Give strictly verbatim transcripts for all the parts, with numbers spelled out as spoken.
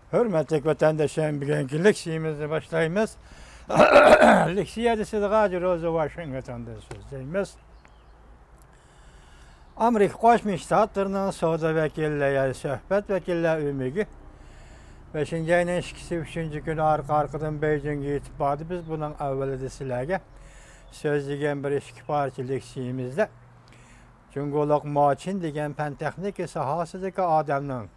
ھۆرمەتلىك ۋەتەنداشلىرىم، بۈگۈنكى لېكسىيىمىزنى باشلايمىز. لېكسىيەدە سىزگە روزا ۋاشىنگتوندىن سۆزلەيمىز. ئامېرىكا قوشما شتاتلىرىنىڭ سودا ۋەكىللەر، يەنى سۆھبەت ۋەكىللەر ئۆمىكى بەشىنچى ئاينىڭ ئىككىسى، ئۈچىنچى كۈنى ئارقا-ئارقىدىن بېيجىڭغا يېتىپ باردى. بىز بۇنىڭ ئەۋۋىلىدە سىلەرگە سۆزلىگەن بىر ئىككى پارچە لېكسىيىمىزدە جۇڭگولۇق ماچىن دېگەن پەن تېخنىكا ساھەسىدىكى ئادەمنىڭ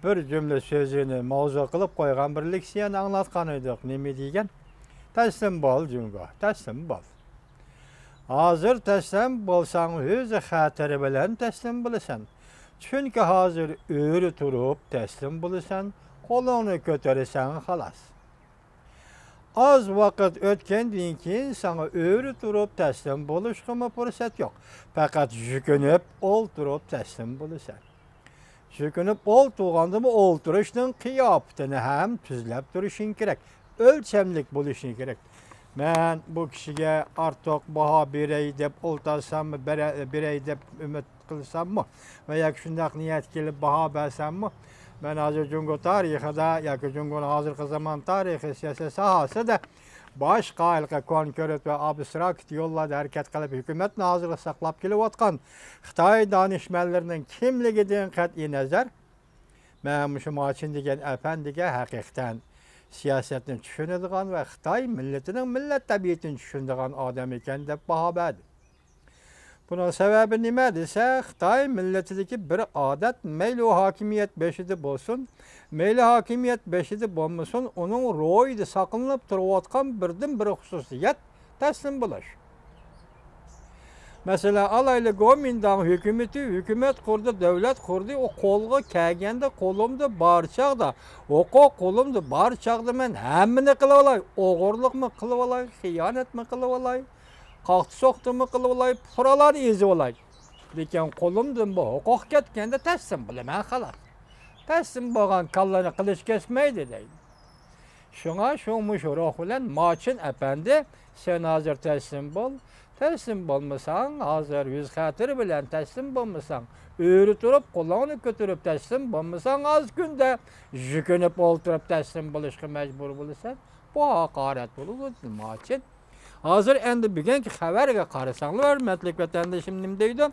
بىر جۈملە سۆزىنى ماۋزۇ قىلىپ قويغان بىر لېكسىيەنى ئاڭلاتقان ئىدۇق. نېمە دېگەن؟ تەسلىم بول، جۇڭگو، تەسلىم بول. ھازىر تەسلىم بولساڭ، ئۆز خەتىرى بىلەن تەسلىم بولىسەن. چۈنكى ھازىر ئۆرە تۇرۇپ تەسلىم بولىسەن، قولۇڭنى كۆتۈرىسەن، خالاس. ئاز ۋاقىت ئۆتكەندىن كېيىن ساڭا ئۆرە تۇرۇپ تەسلىم بولۇشقىمۇ پۇرسەت يوق. پەقەت يۈكۈنۈپ ئولتۇرۇپ تەسلىم بولىسەن. يۈكۈنۈپ ئولتۇرغاندىمۇ ئولتۇرۇشنىڭ قىياپىتىنى ھەم تۈزلەپ تۇرۇشۇڭ كېرەك. ئۆلچەملىك بولۇشۇڭ كېرەك. مەن بۇ كىشىگە ئارتۇق باھا بېرەي دەپ ئولتۇرساممۇ، بېرە-، بېرەي دەپ ئۈمىد قىلساممۇ ۋە ياكى شۇنداق نىيەت كېلىپ باھا بەرسەممۇ، مەن ھازىر جۇڭگو تارىخىدا ياكى جۇڭگونىڭ ھازىرقى زامان تارىخىي سىياسەت ساھەسىدە باشقا ھېلىقى كونكرېت ۋە ئابستراكت يوللاردا ھەرىكەت قىلىپ، ھۆكۈمەتنى ھازىرغا ساقلاپ كېلىۋاتقان خىتاي دانىشمەنلىرىنىڭ كىملىكىدىن قەتئىي نەزەر، مەن مۇشۇ ماچىن دېگەن ئەپەندىگە ھەقىقەتەن سىياسەتنى چۈشىنىدىغان ۋە خىتاي مىللىتىنىڭ مىللەت تەبىئىتىنى چۈشىنىدىغان ئادەم ئىكەن دەپ باھا بەردىم. بۇنىڭ سەۋەبى نېمە دېسە، خىتاي مىللىتىدىكى بىر ئادەت، مەيلى ئۇ ھاكىمىيەت بېشىدا بولسۇن، مەيلى ھاكىمىيەت بېشىدا بولمىسۇن، ئۇنىڭ روھىدا ساقلىنىپ تۇرۇۋاتقان بىردىنبىر خۇسۇسىيەت، تەسلىم بولۇش. مەسىلەن، ئالايلى، گومىنداڭ ھۆكۈمىتى ھۆكۈمەت قۇردى، دۆلەت قۇردى، ئۇ قولغا كەلگەندە، قولۇمدا بار چاغدا، ھوقۇق قولۇمدا بار چاغدا مەن ھەممىنى قىلىۋالاي، ئوغرىلىقمۇ قىلىۋالاي، خىيانەتمۇ قىلىۋالاي، قاقتى-سوقتىمۇ قىلىۋالاي، پۇقرالارنى ئېزىۋالاي. لېكىن قولۇمدىن بۇ ھوقۇق كەتكەندە تەسلىم بولىمەن، خالاس. تەسلىم بولغان كاللىنى قىلىچ كەسمەيدۇ، دەيدۇ. شۇڭا شۇ مۇشۇ روھ بىلەن ماچىن ئەپەندى، سەن ھازىر تەسلىم بول. تەسلىم بولمىساڭ، ھازىر ئۆز خەتىرى بىلەن تەسلىم بولمىساڭ، ئۆرە تۇرۇپ قولۇڭنى كۆتۈرۈپ تەسلىم بولمىساڭ، ئاز كۈندە يۈكۈنۈپ ئولتۇرۇپ تەسلىم بولۇشقا مەجبۇر بولىسەن. بۇ ھاقارەت بولىدۇ، دېدى ماچىن. ھازىر ئەمدى بۈگۈنكى خەۋەرگە قارىساڭلار، ھۆرمەتلىك ۋەتەندىشىم، نېمە دەيدۇ؟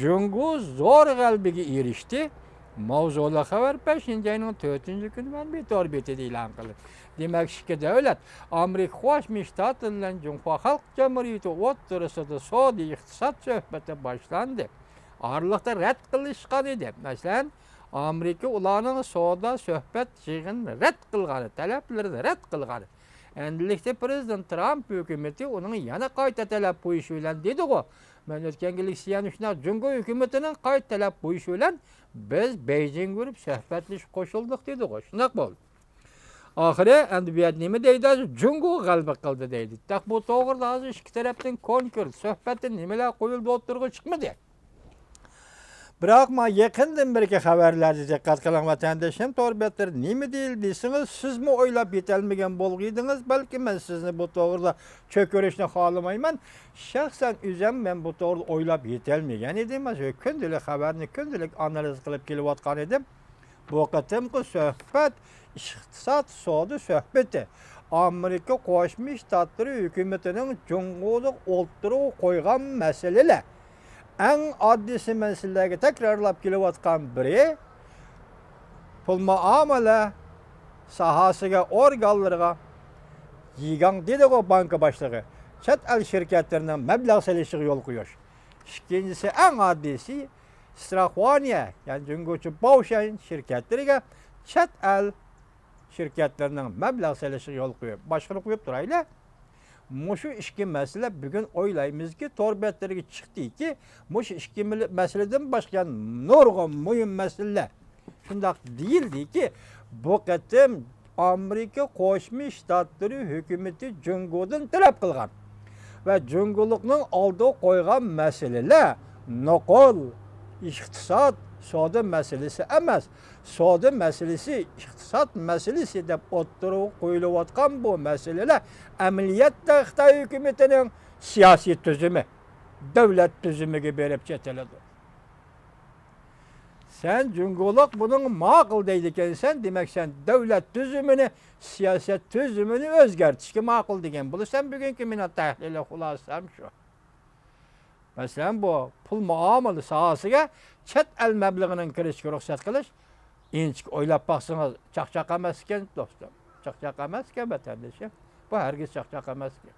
جۇڭگو زور غەلىبىگە ئېرىشتى. ماۋزۇلۇق خەۋەر بەشىنچى ئاينىڭ تۆتىنچى كۈنى مەنبە تور بېتىدە ئېلان قىلدى. دېمەك، ئىككى دۆلەت، ئامېرىكا قوشما شتاتلىرى بىلەن جۇڭخۇا خەلق جۇمھۇرىيىتى ئوتتۇرىسىدا سودا ئىقتىساد سۆھبىتى باشلاندى. ئارىلىقتا رەت قىلىشقان ئىدى. مەسىلەن، ئامېرىكا ئۇلارنىڭ سودا سۆھبەت يىغىنىنى رەت قىلغان، تەلەپلىرىنى رەت قىلغان. ئەمدىلىكتە پىرېزىدېنت ترامپ ھۆكۈمىتى ئۇنىڭ يەنە قايتا تەلەپ قويۇشى بىلەن دېدىغۇ. مەن ئۆتكەن گېلىكسىيەنى شۇنداق جۇڭگو ھۆكۈمىتىنىڭ قايتا تەلەپ قويۇشى بىلەن بىز بېيجىڭغا بېرىپ سۆھبەتلىشىپ قوشۇلدۇق دېدىغۇ. شۇنداق بولدى. ئاخىرى ئەمدى بۇ يەردە نېمە دەيدۇ؟ جۇڭگو غەلىبە قىلدى دەيدۇ. تېخى بۇ توغرىدا ھازىر ئىككى تەرەپنىڭ كونكرېت سۆھبەتتە نېمىلەر قويۇلدى ئوتتۇرىغا چىقمىدى. بىراق، ما يېقىندىن بېرىكى خەۋەرلەردە دىققەت قىلىڭ، ۋەتەندىشىم، تور بەتلىرى نېمە دېيىلدى دېسىڭىز، سىزمۇ ئويلاپ يېتەلمىگەن بولغىيدىڭىز. بەلكى مەن سىزنى بۇ توغرىدا چۆكۈرۈشنى خالىمايمەن. شەخسەن ئۆزۈم مەن بۇ توغرىدا ئويلاپ يېتەلمىگەن ئىدىم. مانا شۇ كۈندىلىك خەۋەرنى كۈندىلىك ئانالىز قىلىپ كېلىۋاتقان ئىدىم. بۇ قېتىمقى سۆھبەت ئىقتىساد سودا سۆھبىتى. ئامېرىكا قوشما شتاتلىرى ھۆكۈمىتىنىڭ جۇڭگودا ئوتتۇرىغا قويغان مەسىلىلەر. ئەڭ ئاددىيسى، مەن سىلەرگە تەكرارلاپ كېلىۋاتقان بىرى، پۇل مۇئامىلە ساھەسىگە، ئورگانلىرىغا، يىگاڭ دېدىغۇ بانكا باشلىقى، چەت ئەل شىركەتلىرىنىڭ مەبلەغ سېلىشىغا يول قويۇش. ئىككىنچىسى، ئەڭ ئاددىيسى، ئىستراخوانىيە، يەنى جۇڭگوچە باۋشەن شىركەتلىرىگە چەت ئەل شىركەتلىرىنىڭ مەبلەغ سېلىشىغا يول قويۇپ، باشقىنى قويۇپ تۇرايلى. مۇشۇ ئىككى مەسىلە بۈگۈن ئويلايمىزكى، تور بەتلىرىگە چىقتىكى، مۇشۇ ئىككى مىل-، مەسىلىدىن باشقا يەنە نۇرغۇن مۇھىم مەسىلىلەر. شۇنداق دېيىلدىكى، بۇ قېتىم ئامېرىكا قوشما شتاتلىرى ھۆكۈمىتى جۇڭگودىن تەلەپ قىلغان ۋە جۇڭگولۇقنىڭ ئالدىغا قويغان مەسىلىلەر نوقۇل ئىقتىساد، سودا مەسىلىسى ئەمەس. سودا مەسىلىسى، ئىقتىساد مەسىلىسى دەپ ئوتتۇرىغا قويۇلۇۋاتقان بۇ مەسىلىلەر ئەمەلىيەتتە خىتاي ھۆكۈمىتىنىڭ سىياسىي تۈزۈمى، دۆلەت تۈزۈمىگە بېرىپ چېتىلىدۇ. سەن جۇڭگولۇق بۇنىڭغا ماقۇل دەيدىكەنسەن، دېمەك، سەن دۆلەت تۈزۈمىنى، سىياسەت تۈزۈمىنى ئۆزگەرتىشكە ماقۇل دېگەن بولىسەن. بۈگۈنكى مېنىڭ تەھلىلىي خۇلاسەم شۇ. مەسىلەن، بۇ پۇل مۇئامىلە ساھەسىگە چەت ئەل مەبلىغىنىڭ كىرىشىگە رۇخسەت قىلىش، ئىنچىكە ئويلاپ باقسىڭىز، چاقچاق ئەمەس ئىكەن، دوستۇم. چاقچاق ئەمەس ئىكەن، ۋەتەندىشىم. بۇ ھەرگىز چاقچاق ئەمەس ئىكەن.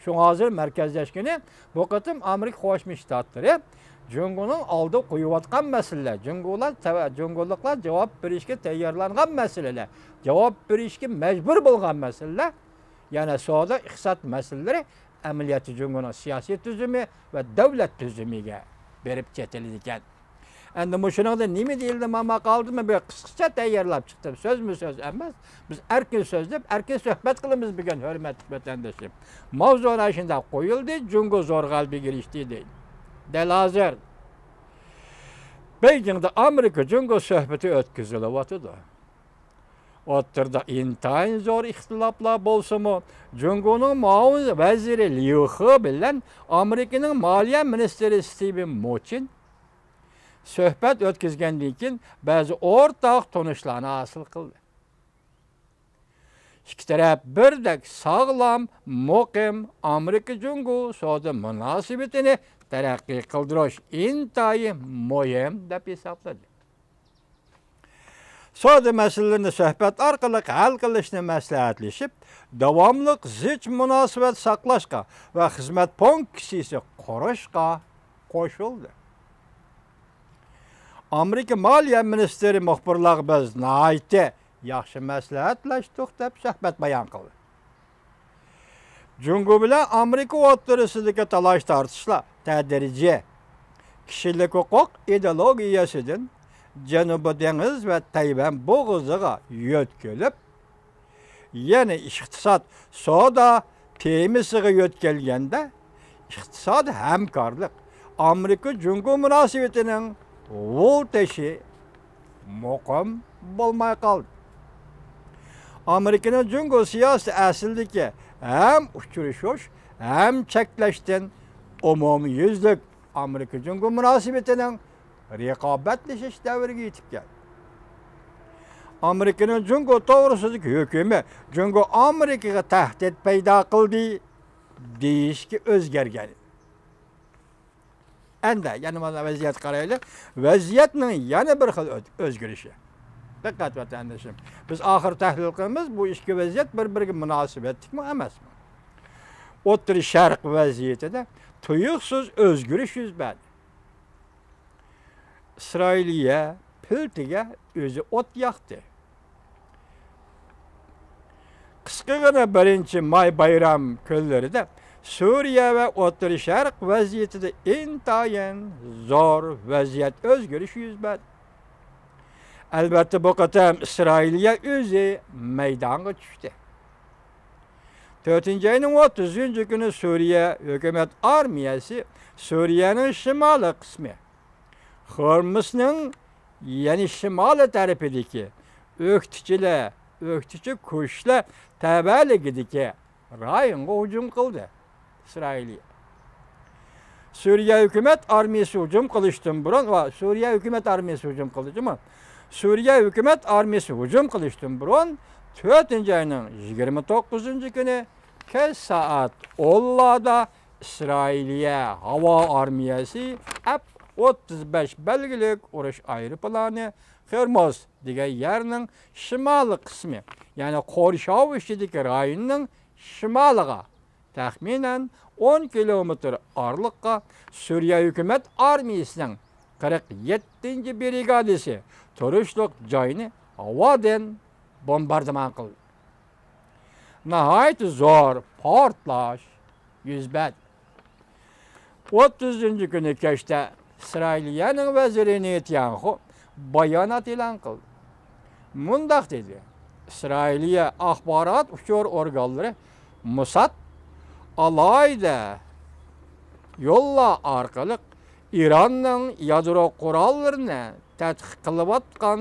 شۇڭا ھازىر مەركەزلەشكىنى بۇ قېتىم ئامېرىكا قوشما شتاتلىرى جۇڭگونىڭ ئالدىغا قويۇۋاتقان مەسىلىلەر، جۇڭگولار تەۋە-، جۇڭگولۇقلار جاۋاب بېرىشكە تەييارلانغان مەسىلىلەر، جاۋاب بېرىشكە مەجبۇر بولغان مەسىلىلەر، يەنە سودا، ئىقتىساد مەسىلىلىرى ئەمەلىيەتتە جۇڭگونىڭ سىياسىي تۈزۈمى ۋە دۆلەت تۈزۈمىگە بېرىپ چېتىلىدىكەن. ئەمدى مۇشۇنىڭدا نېمە دېيىلدى، ما ماقالىدىمۇ بىر قىسقىچە تەييارلاپ چىقتىم. سۆزمۇ سۆز ئەمەس. بىز ئەركىن سۆزلەپ، ئەركىن سۆھبەت قىلىمىز بۈگۈن، ھۆرمەتلىك ۋەتەندىشىم. ماۋزۇ ئاشۇنداق قويۇلدى، جۇڭگو زور غەلىبىگە ئېرىشتى دەيدۇ. دەل ھازىر بېيجىڭدا ئامېرىكا جۇڭگو سۆھبىتى ئۆتكۈزۈلۈۋاتىدۇ. ئوتتۇرىدا ئىنتايىن زور ئىختىلاپلار بولسىمۇ، جۇڭگونىڭ مۇئاۋىن ۋەزىرى ليۇ خې بىلەن ئامېرىكىنىڭ مالىيە مىنىستىرى ستىۋېن مۇچىن سۆھبەت ئۆتكۈزگەندىن كېيىن، بەزى ئورتاق تونۇشلارنى ھاسىل قىلدى. ئىككى تەرەپ بىردەك ساغلام، مۇقىم ئامېرىكا جۇڭگو سودا مۇناسىۋىتىنى تەرەققىي قىلدۇرۇش ئىنتايىن مۇھىم دەپ ھېسابلىدى. سودا مەسىلىلىرىنى سۆھبەت ئارقىلىق ھەل قىلىشنى مەسلىھەتلىشىپ، داۋاملىق زىچ مۇناسىۋەت ساقلاشقا ۋە خىزمەت پونكىتى قۇرۇشقا قوشۇلدى. ئامېرىكا مالىيە مىنىستىرى مۇخبىرلارغا بىز ناھايىتى ياخشى مەسلىھەتلەشتۇق دەپ سۆھبەت بايان قىلدى. جۇڭگو بىلەن ئامېرىكا ئوتتۇرىسىدىكى تالاش-تارتىشلار تەدرىجىي كىشىلىك ھوقۇق ئىدېئولوگىيەسىدىن جەنۇبىي دېڭىز ۋە تەيۋەن بوغۇزىغا يۆتكىلىپ، يەنى ئىقتىساد، سودا تېمىسىغا يۆتكەلگەندە، ئىقتىساد ھەمكارلىق، ئامېرىكا جۇڭگو مۇناسىۋىتىنىڭ ۋول تېشى مۇقىم بولماي قالدى. ئامېرىكىنىڭ جۇڭگو سىياسىتى ئەسلىدىكى ھەم ئۇچرىشىش، ھەم چەكلەشتىن ئومۇميۈزلۈك ئامېرىكا جۇڭگو مۇناسىۋىتىنىڭ رىقابەتلىشىش دەۋرىگە يېتىپ كەلدى. ئامېرىكىنىڭ جۇڭگو توغرىسىدىكى ھۆكۈمى جۇڭگو ئامېرىكىغا تەھدىت پەيدا قىلدى دېيىشكە ئۆزگەرگەن. ئەندى يەنە مانا ۋەزىيەتكە قارايلى. ۋەزىيەتنىڭ يەنە بىر خىل ئۆت-، ئۆزگىرىشى. دىققەت ۋەتەندىشىم. بىز ئاخىر تەھلىل قىلىمىز، بۇ ئىككى ۋەزىيەت بىر-بىرىگە مۇناسىۋەتلىكمۇ ئەمەسمۇ؟ ئوتتۇرا شەرق ۋەزىيىتىدە تۇيۇقسىز ئۆزگىرىش يۈز بەردى. ئىسرائىلىيە پىلتىگە ئۆزى ئوت ياقتى. قىسقىغىنە بىرىنچى ماي بايرام كۈنلىرىدە سۈرىيە ۋە ئوتتۇرا شەرق ۋەزىيىتىدە ئىنتايىن زور ۋەزىيەت ئۆزگىرىشى يۈز بەردى. ئەلۋەتتە، بۇ قېتىم ئىسرائىلىيە ئۆزى مەيدانغا چۈشتى. تۆتىنچى ئاينىڭ ئوتتۇزىنچى كۈنى سۈرىيە ھۆكۈمەت ئارمىيەسى سۈرىيەنىڭ شىمالىي قىسمى، خورمۇزنىڭ، يەنى شىمالىي تەرىپىدىكى ئۆكتىچىلەر، ئۆكتىچى كۈچلەر تەۋەلىكىدىكى رايونغا ھۇجۇم قىلدى. ئىسرائىلىيە. سۈرىيە ھۆكۈمەت ئارمىيىسى ھۇجۇم قىلىشتىن بۇرۇن، ۋە سۈرىيە ھۆكۈمەت ئارمىيىسى ھۇجۇم قىلدى جۇمۇ. سۈرىيە ھۆكۈمەت ئارمىيىسى ھۇجۇم قىلىشتىن بۇرۇن، تۆتىنچى ئاينىڭ يىگىرمە توققۇزىنچى كۈنى كەچ سائەت ئونلاردا ئىسرائىلىيە ھاۋا ئارمىيەسى ئەپ ئوتتۇز بەش بەلگىلىك ئۇرۇش ئايروپىلانى خېرموز دېگەن يەرنىڭ شىمالىي قىسمى، يەنى قورشاۋ ئىچىدىكى رايوننىڭ شىمالىغا تەخمىنەن ئون كىلومېتىر ئارىلىققا سۈرىيە ھۆكۈمەت ئارمىيىسىنىڭ قىرىق يەتتىنچى برىگادىسى تۇرۇشلۇق جاينى ھاۋادىن بومباردىمان قىلدى. ناھايىتى زور پارتلاش يۈز بەردى. ئوتتۇزىنچى كۈنى كەچتە ئىسرائىلىيەنىڭ ۋەزىرى نېتانياھۇ بايانات ئېلان قىلدى. مۇنداق دېدى: ئىسرائىلىيە ئاخبارات ئۇچۇر ئورگانلىرى موساد ئالاھىدە يوللار ئارقىلىق ئىراننىڭ يادرو قوراللىرىنى تەتقىق قىلىۋاتقان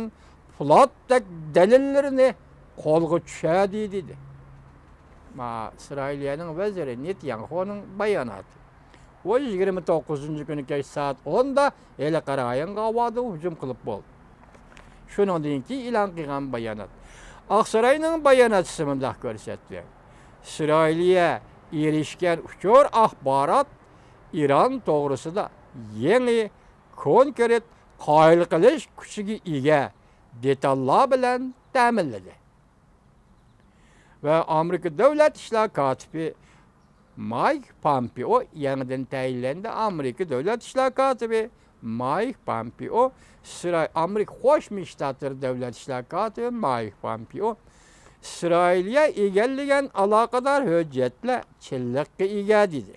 پولاتتەك دەلىللىرىنى قولغا چۈشۈردى، دېدى. ما، ئىسرائىلىيەنىڭ ۋەزىرى نېتانياھۇنىڭ باياناتى. ئۇ يىگىرمە توققۇزىنچى كۈنى كەچ سائەت ئوندا ھېلىقى رايونغا ھاۋادىن ھۇجۇم قىلىپ بولدى. شۇنىڭدىن كېيىن ئېلان قىلغان بايانات. ئاقساراينىڭ باياناتچىسى مۇنداق كۆرسەتتى: ئىسرائىلىيە ئېرىشكەن ئۇچۇر ئاخبارات ئىران توغرىسىدا يېڭى كونكرېت قايىل قىلىش كۈچىگە ئىگە دېتاللار بىلەن تەمىنلىدى. ۋە ئامېرىكا دۆلەت ئىشلار كاتىپى مايك پامپېئو، يېڭىدىن تەيىنلەندى، ئامېرىكا دۆلەت ئىشلار كاتىپى مايك پامپېئو، ئىسرا-، ئامېرىكا قوشما شتاتلىرى دۆلەت ئىشلار كاتىپى مايك پامپېئو ئىسرائىلىيە ئىگىلىگەن ئالاقىدار ھۆججەتلەر چىنلىققا ئىگە، دېدى.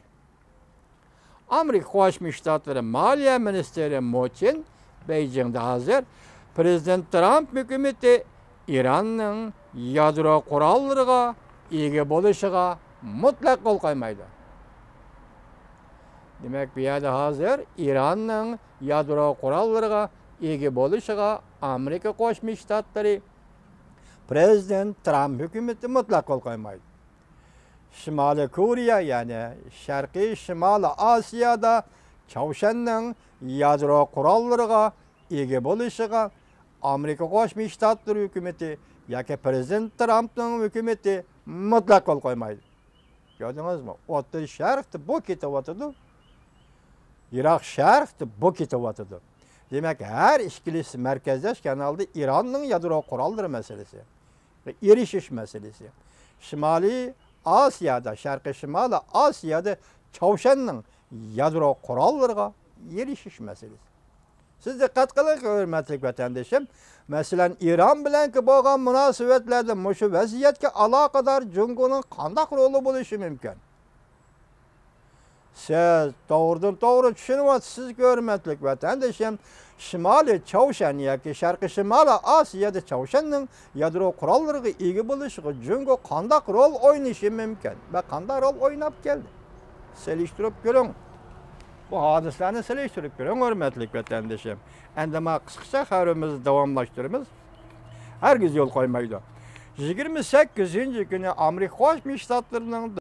ئامېرىكا قوشما شتاتلىرى مالىيە مىنىستىرى مۇچىن بېيجىڭدا ھازىر پىرېزىدېنت ترامپ ھۆكۈمىتى ئىراننىڭ يادرو قوراللىرىغا ئىگە بولۇشىغا مۇتلەق قول قويمايدۇ. دېمەك، بۇ يەردە ھازىر ئىراننىڭ يادرو قوراللىرىغا ئىگە بولۇشىغا ئامېرىكا قوشما شتاتلىرى، پىرېزىدېنت ترامپ ھۆكۈمىتى مۇتلەق قول قويمايدۇ. شىمالىي كورېيە، يەنى شەرقىي شىمالىي ئاسىيادا چاۋشيەننىڭ يادرو قوراللىرىغا ئىگە بولۇشىغا ئامېرىكا قوشما شتاتلىرى ھۆكۈمىتى ياكى پىرېزىدېنت ترامپنىڭ ھۆكۈمىتى مۇتلەق قول قويمايدۇ. كۆردىڭىزمۇ؟ ئوتتۇرا شەرقتە بۇ كېتىۋاتىدۇ. يىراق شەرقتە بۇ كېتىۋاتىدۇ. دېمەك، ھەر ئىككىلىسى مەركەزلەشكەن ھالدا ئىراننىڭ يادرو قوراللىرى مەسىلىسى، ئېرىشىش مەسىلىسى، شىمالىي ئاسىيادا، شەرقىي شىمالىي ئاسىيادا چاۋشيەننىڭ يادرو قوراللىرىغا ئېرىشىش مەسىلىسى. سىز دىققەت قىلىڭ، ھۆرمەتلىك ۋەتەندىشىم، مەسىلەن، ئىران بىلەنكى بولغان مۇناسىۋەتلەردە مۇشۇ ۋەزىيەتكە ئالاقىدار جۇڭگونىڭ قانداق رولى بولۇشى مۇمكىن؟ سىز توغرىدىن توغرا چۈشىنىۋاتىسىزكى، ھۆرمەتلىك ۋەتەندىشىم، شىمالىي چاۋشيەن ياكى شەرقىي شىمالىي ئاسىيادا چاۋشيەننىڭ يادرو قوراللىرىغا ئىگە بولۇشىغا جۇڭگو قانداق رول ئوينىشى مۇمكىن ۋە قانداق رول ئويناپ كەلدى؟ سېلىشتۇرۇپ كۆرۈڭ. بۇ ھادىسىلەرنى سېلىشتۇرۇپ كۆرۈڭ، ھۆرمەتلىك ۋەتەندىشىم. ئەمدى مانا قىسقىچە خەۋىرىمىزنى داۋاملاشتۇرىمىز. ھەرگىز يول قويمايدۇ. يىگىرمە سەككىزىنچى كۈنى ئامېرىكا قوشما شتاتلىرىنىڭ